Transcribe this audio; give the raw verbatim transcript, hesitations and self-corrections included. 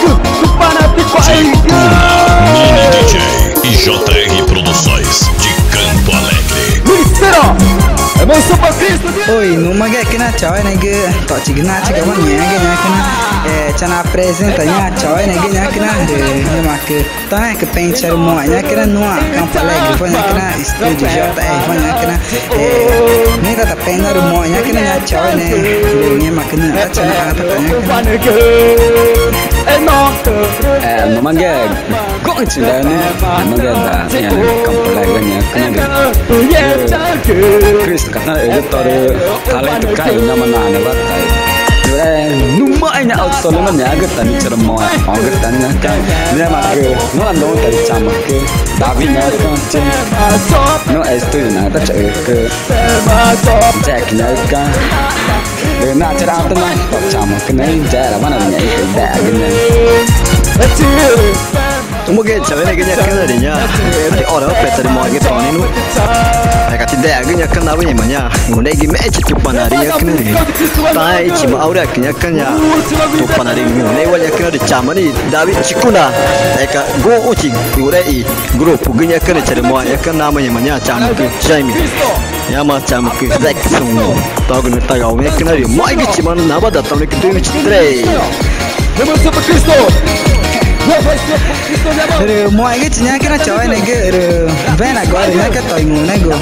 G um Mini D J e J R Produções de Campo Alegre. Oi, numa ga cana chaueneẽgü, tochigü nachiga wa nhaã ga nhaã cana, eh, chana apresenta nhaã chaueneẽgü nhaã cana, eh, numa ga Taãẽ cü pexü̃ charümoxẽ ñacüna nuã Campo Alegre, wa ñacüna estúdio J R, wa ñacüna, eh, nüxü̃ tá ta pexü̃ narümoxẽ ñacüna ñaã chaueneẽ, rü ngẽmaãcü nüxü̃ tá chanagü tá ta ñacüna. Eh, numa ga guxü̃chi dani, numa ga da ñaã Campo Alegre ñacüna rü Cristo cata ürü torü talento caxi ñoma nane wa ta. Rü, eh, numa ga ñaã autoluna ñaã ga tani charümoxẽ, ga tani ñaã cana. Ngẽmaãcü nuã ndoxü̃ ta rü chamücü David ñaã cana, nuã estúdio na tá chaxücü Jack ñaã cana. Rü na chara ta na chamücü na i jera wa na ñaã i degü ñaã. Tuma ga chaueneẽgü ñaã cana rü ñaã, rü ora peta rü moxẽgü tone nu. Ega ti degü ñaã cana wa ngẽma ñaã. Ngunexü̃gü mexẽchi Tupana rü ñaã cana rü. Taãẽ ichima aureki ñaã cana ñaã. Tupana rü ngunexü̃wa ñaã cana rü chama nixĩ David Chicuna. Ega guxü̃chi ngurexü̃ grupogü ñaã cana rü charümoxẽ ñaã cana wa ngẽma ñaã chamücü Jaime. Ñoma chamücü Jackson. Togü nüxü̃ tagawa ñaã cana rü moxẽgüchima na wa da tone cü dois vinte e três. Rü moxẽgüchi ñaã cana chaueneẽgü rü wena guarü ñaã cana toxü̃ ngunexü̃gu.